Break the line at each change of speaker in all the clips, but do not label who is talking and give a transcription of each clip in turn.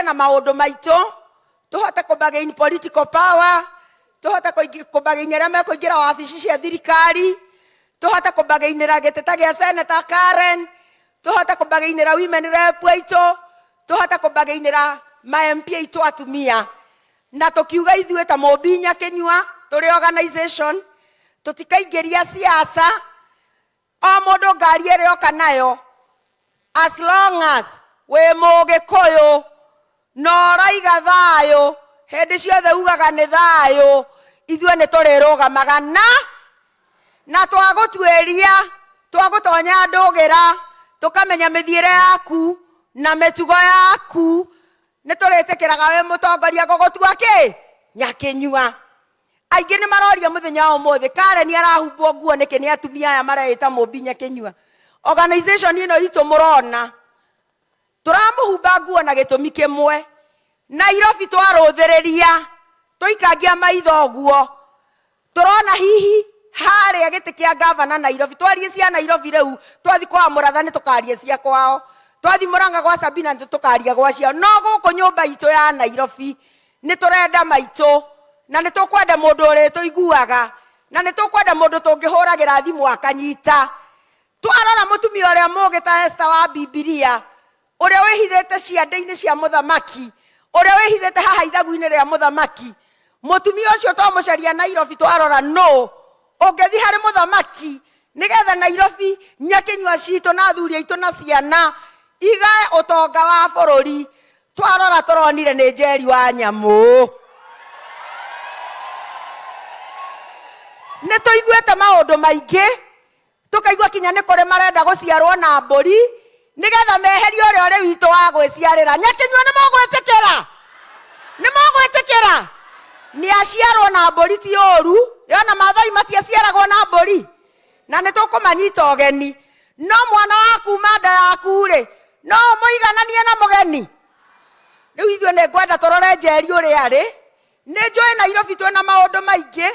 na maũndũ maitũ, tũhote kũ bargain political power, tũhote kũ bargain arĩa mekũingĩra wabici cia thirikari, tũhote kũ bargainĩra gĩtĩ ta gĩa Senator Karen, tũhote kũ bargainĩra women rep aitũ, tũhote kũ bargainĩra ma MP aitũ atumia. Na tũkiuga ithuĩ ta Mũmbi Nyakĩnyua tũrĩ organization, tũtikaingĩria siasa, o mũndũ ngari ĩrĩa oka nayo, as long as wĩ Mũgĩkũyũ na ũraiga thayũ, hĩndĩ ciothe ugaga nĩ thayũ, ithuĩ nĩ tũrĩrũgamaga na twagũtuĩria, twagũtonya ndũgĩra, tũkamenya mĩthiĩre yaku na mĩtugo yaku, nĩ tũrĩtĩkĩraga wĩ mũtongoria gũgũtua kĩ? Nyakĩnyua. Aingĩ nĩ maroria mũthenya wa ũmũthĩ, Karen arahumbwo nguo nĩkĩ nĩ atumia aya mareĩta Mũmbi Nyakĩnyua? Organization ĩno itũ mũrona, tũramũhumba nguo na gĩtũmi kĩmwe. Nairobi twarũthĩrĩria, tũikangia maitho ũguo, tũrona hihi harĩa gĩtĩ kĩa gavana Nairobi, twarie cia Nairobi rĩu, twathi kwa Mũratha nĩ tũkaria cia kwao, twathi Mũrang'a gwa Sabina nĩ tũkaria gwa ciao, no gũkũ nyũmba itũ ya Nairobi nĩ tũrenda maitũ, na nĩ tũkwenda mũndũ ũrĩtũiguaga, na nĩ tũkwenda mũndũ tũngĩhũragĩra thimũ akanyita. Twarora mũtumia ũrĩa mũũgĩ ta Esther wa Bibilia, ũrĩa wĩhithĩte ciande-inĩ cia mũthamaki, ũrĩa wĩhithĩte haha ithagu-inĩ rĩa mũthamaki, mũtumia ũcio twamũcaria Nairobi, twarora nũ ũngĩthiĩ harĩ mũthamaki nĩgetha Nairobi nyakĩnyua citũ na athuri aitũ na ciana igae ũtonga wa bũrũri, twarora tũronire nĩ Njeri wa Nyamũ. Nĩ tũiguĩte maũndũ maingĩ, tũkaigua kinya nĩ kũrĩ marenda gũciarwo na mbũri nĩgetha meherie ũrĩa ũrĩ witũ wa gwĩciarĩra. Nyakĩnyua nĩ mũgwĩtĩkĩra? Nĩ mũgwĩtĩkĩra? Nĩ aciarwo na mbũri ti ũru, yona Mathai matiaciaragwo na mbũri, na nĩ tũkũmanyita ũgeni. No mwana wa kuma nda yaku rĩ, no ũmũigananie na mũgeni? Rĩu ithuĩ nĩ ngwenda tũrore Njeri ũrĩa arĩ. Nĩ njũĩ Nairobi twĩna maũndũ maingĩ,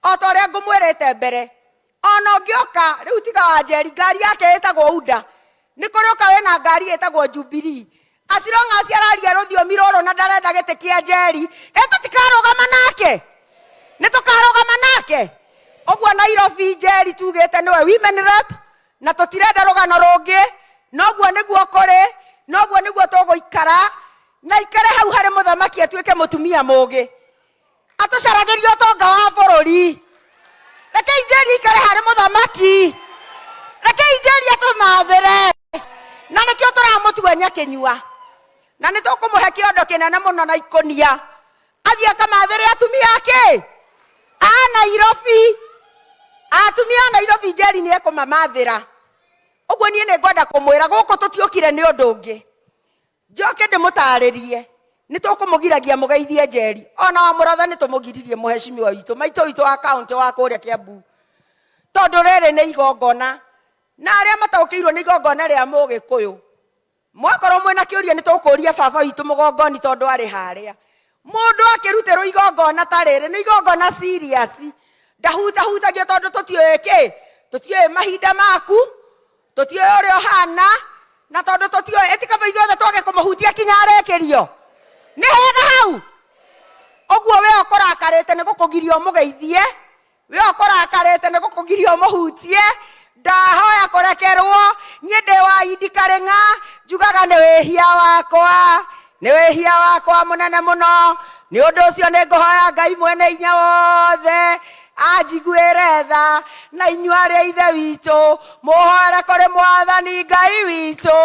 o ta ũrĩa ngũmwĩrĩte mbere. Ona ũngĩoka rĩu tiga wa Njeri, ngari yake ĩtagwo Uda, nĩ kũrĩ ũka wĩna ngari ĩtagwo Jubilee. As long as araria rũthiomi rũrũ na ndarenda gĩtĩ kĩa Njeri, ĩ tũtikarũgama nake? Nĩ tũkarũgama nake? Ũguo Nairobi Njeri tugĩte nĩwe women rep, na tũtirenda rũgano rũngĩ, noguo nĩguo kũrĩ, noguo nĩguo tũgũikara, na ikare hau harĩ mũthamaki atuĩke mũtumia mũgĩ, atũcaragĩrie ũtonga wa bũrũri. Rekei Njeri ikare harĩ mũthamaki, rekei Njeri atũmathĩre, na nĩkĩo tũramũtua Nyakĩnyua, na nĩ tũkũmũhe kĩondo kĩnene mũno na ikũnia, athiĩ akamathĩre atumia ake a Nairobi. Atumia a Nairobi Njeri nĩ ekũmamathĩra. Ũguo niĩ nĩ ngwenda kũmwĩra gũkũ tũtiũkire nĩ ũndũ ũngĩ. Njoke ndĩmũtarĩrie, nĩ tũkũmũgiragia mũgeithie Njeri, ona wa Mũratha nĩ tũmũgiririe mũhecimiwa witũ, maitũ witũ wa kaũntĩ wa kũrĩa Kiambu, tondũ rĩrĩ nĩ igongona, na arĩa mataũkĩirwo nĩ igongona rĩa Mũgĩkũyũ, mwakorwo mwĩna kĩũria nĩ tũkũria baba witũ mũgongoni tondũ arĩ harĩa. Mũndũ akĩrutĩrwo igongona ta rĩrĩ, nĩ igongona serious, ndahutahutagio tondũ tũtiũĩ kĩ, tũtiũĩ mahinda maku, tũtiũĩ ũrĩa ũhana, na tondũ tũtiũĩ, ĩtikaba ithuothe twage kũmũhutia kinya arĩkĩrio. Nĩ hega hau? Ũguo we ũkũrakarĩte nĩ gũkũgiria ũmũgeithie, we ũkũrakarĩte nĩ gũkũgiria ũmũhutie, ndahoya kũrekerwo, niĩ ndĩ wa Idi Karĩng'a, njugaga nĩ wĩhia wakwa, nĩ wĩhia wakwa mũnene mũno, nĩ ũndũ ũcio nĩ ngũhoya Ngai mwene hinya wothe anjiguĩre tha, na inyuĩ arĩ a ithe witũ mũhoere kũrĩ Mwathani Ngai witũ.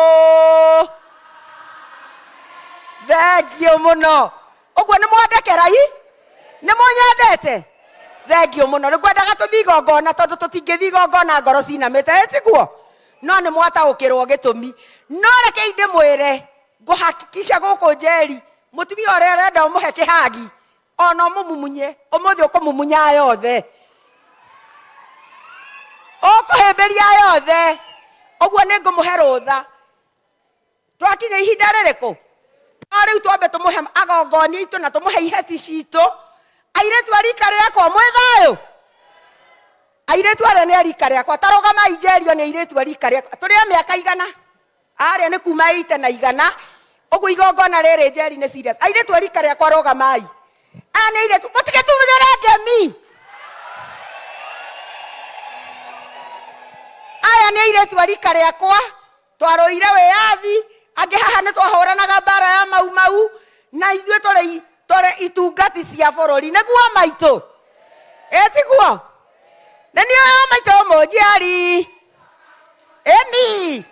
Thengiũ mũno. Ũguo nĩ mwandekerai? Nĩ mũnyendete? Thengiũ mũno. Nĩ ngwendaga tũthiĩ igongona tondũ tũtingĩthiĩ igongona ngoro cinamĩte, ĩ tiguo? No nĩ mwataũkĩrwo gĩtũmi. No rekei ndĩmwĩre, ngũhakikisha gũkũ Njeri, mũtumia ũrĩa ũrenda ũmũhe kĩhagi, ona ũmũmumunye, ũmũthĩ ũkũmumunya yothe. Ũkũhĩmbĩria yothe. Ũguo nĩ ngũmũhe rũtha. Twakinya ihinda rĩrĩkũ? No rĩu twambe tũmũhe agongoni aitũ na tũmũhe iheti citũ. Airĩtu a rika rĩakwa mwĩ thayũ? Airĩtu arĩa nĩ a rika rĩakwa, ta rũgamai njerio nĩ airĩtu a rika rĩakwa. Tũrĩ a mĩaka igana? Arĩa nĩ kuma 80 na igana. Ũguo igongona rĩrĩ Njeri nĩ serious. Airĩtu a rika rĩakwa rũgamai. Aya nĩ airĩtu, mũtigetugĩre ngemi. Aya nĩ airĩtu a rika rĩakwa, twarũire wĩyathi, angĩ haha nĩ twahũranaga mbara ya Mau Mau, na ithuĩ tũrĩ itungati cia bũrũri. Nĩguo maitũ? Ĩ tiguo? Nĩ niĩ ũyũ maitũ mũnjiari. Ĩni.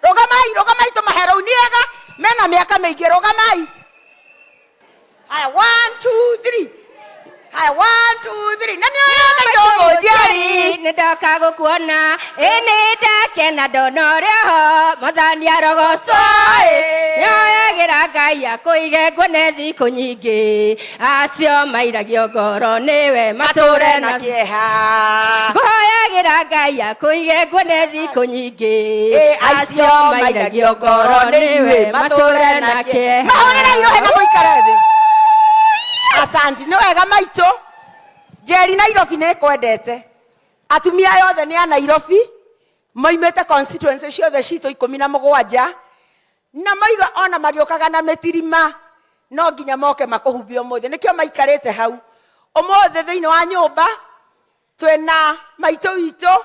Rũgamai, rũgamai tũmahe rũu. Nĩ ega, mena mĩaka mĩingĩ, rũgamai. Haya, 1 2 3. Haya, 1 2 3. Na nĩ ũyũ maitũ mũnjiari.
Nĩ ndoka gũkuona, ĩ nĩ ndakena ndona ũrĩ ho, Mwathani arogocwo ĩ, nyoyagĩra Ngai akũige nguone thikũ nyingĩ, acio mairagio ngoro nĩwe matũre
na kĩeha.
Ngũhoyagĩra Ngai akũige nguone thikũ nyingĩ,
acio mairagio ngoro nĩwe matũre na kĩeha. Mahũrĩre irohe na mũikare thĩ. Asante, nĩ wega maitũ. Njeri Nairobi nĩ ĩkwendete. Atumia aya othe nĩ a Nairobi, moimĩte constituency ciothe citũ 17, na moiga ona magĩũkaga na mĩtirima no nginya moke makũhumbe ũmũthĩ. Nĩkĩo maikarĩte hau. Ũmũthĩ thĩinĩ wa nyũmba twĩna maitũ witũ,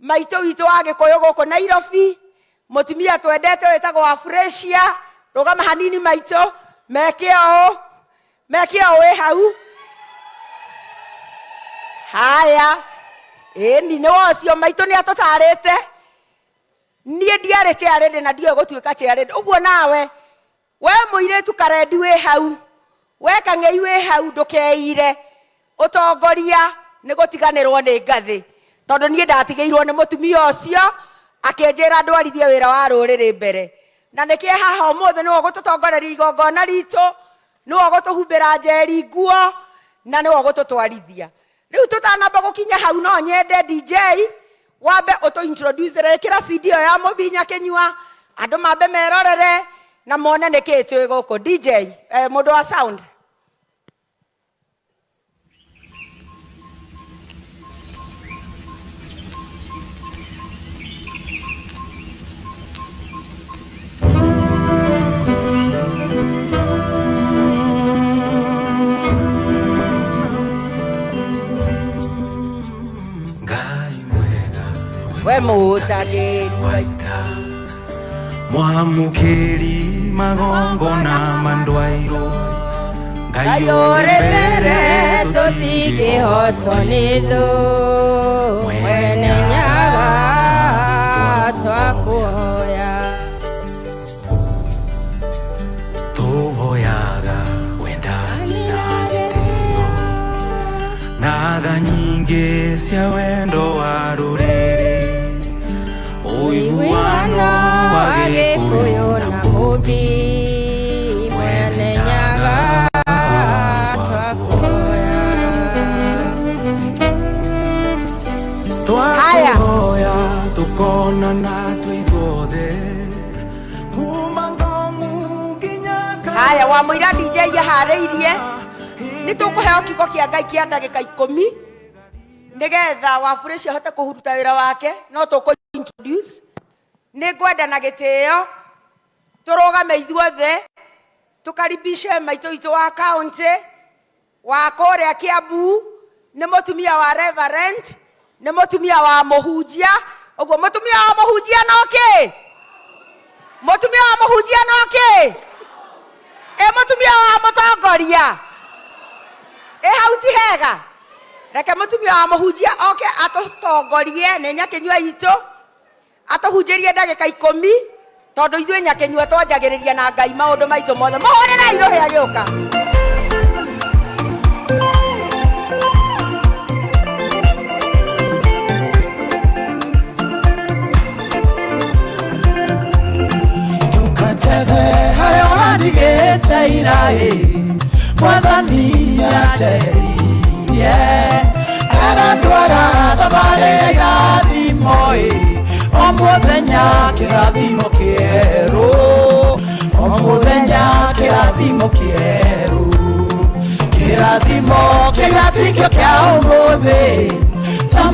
maitũ witũ wa Gĩkũyũ gũkũ Nairobi, mũtumia twendete wĩtagwo Afresia. Rũgama hanini maitũ, meke ũũ, meke ũũ wĩ hau. Haya, ĩni nĩ ũcio maitũ nĩ atũtarĩte. Niĩ ndiarĩ chairlady na ndiũĩ gũtuĩka chairlady. Ũguo nawe, we mũirĩtu karendi wĩ hau, we kang'ei wĩ hau, ndũkeire. Ũtongoria nĩ gũtiganĩrwo nĩ ngathĩ. Tondũ niĩ ndatigĩirwo nĩ mũtumia ũcio, akĩnjĩra ndwarithie wĩra wa rũrĩrĩ mbere. Na nĩkĩo haha ũmũthĩ nĩwe ũgũtũtongoreria igongona ritũ, nĩwe ũgũtũhumbĩra Njeri nguo, na nĩwe ũgũtũtwarithia. Rĩu tũtanamba gũkinya hau no nyende DJ wambe ũtũ introduce ĩkĩra CD ĩyo ya mũbinya kĩnyua, andũ mambe merorere na mone nĩkĩĩ twĩ gũkũ. DJ, mũndũ wa sound. We mũtagĩri
waita mwamũkĩri magongona mandwairwo Ngai ũrĩ mbere
tũtingĩhotwo nĩ thũ, mwene Nyaga twakũhoya.
Tũhoyaga wendani na gĩtĩo na tha nyingĩ cia wendo wa rũrĩrĩ, ũiguano wa
Gĩkũyũ na Mũmbi, mwene Nyaga twakũhoya.
Twakũhoya tũkonana twĩ ithuothe kuma Ngong'u nginya
Haya, wa mũira DJ aharĩirie nĩ tũkũheo kiugo kĩa Ngai kĩa ndagĩka 10 nĩgetha Wafresh ahote kũhuruta wĩra wake, no tũkũ introduce. Nĩ ngwenda na gĩtĩo tũrũgame ithuothe tũkaribishe maitũ witũ wa county wa kũrĩa Kiambu. Nĩ mũtumia wa reverend, nĩ mũtumia wa mũhunjia. Ũguo mũtumia wa mũhunjia no kĩ? Mũtumia wa mũhunjia no kĩ? Ĩ mũtumia wa mũtongoria ĩ hau ti hega? Reke mũtumia wa mũhunjia oke atũtongorie, nĩ nyakĩnyua itũ, atũhunjĩrie ndagĩka 10, tondũ ithuĩ nyakĩnyua twanjagĩrĩria na Ngai maũndũ maitũ mothe. Mũhũrĩrei rũhĩ agĩũka.
Ndũkanjethe harĩa ũrandigĩte ira-ĩ, Mwathani nĩaranjeheririe, arandwara thabarĩ ya irathimo-ĩ, o mũthenya kĩrathimo kĩerũ, o mũthenya kĩrathimo kĩerũ, kĩrathimo kĩrĩa tikĩo kĩa ũmũthĩ.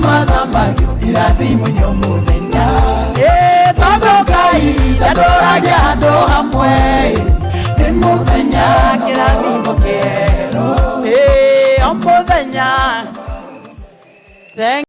Mathamagio irathimo-inĩ o mũthenya. Tondũ Ngai ndatũragia andũ hamwe, nĩ mũthenya kĩrathimo kĩerũ. O mũthenya. Thank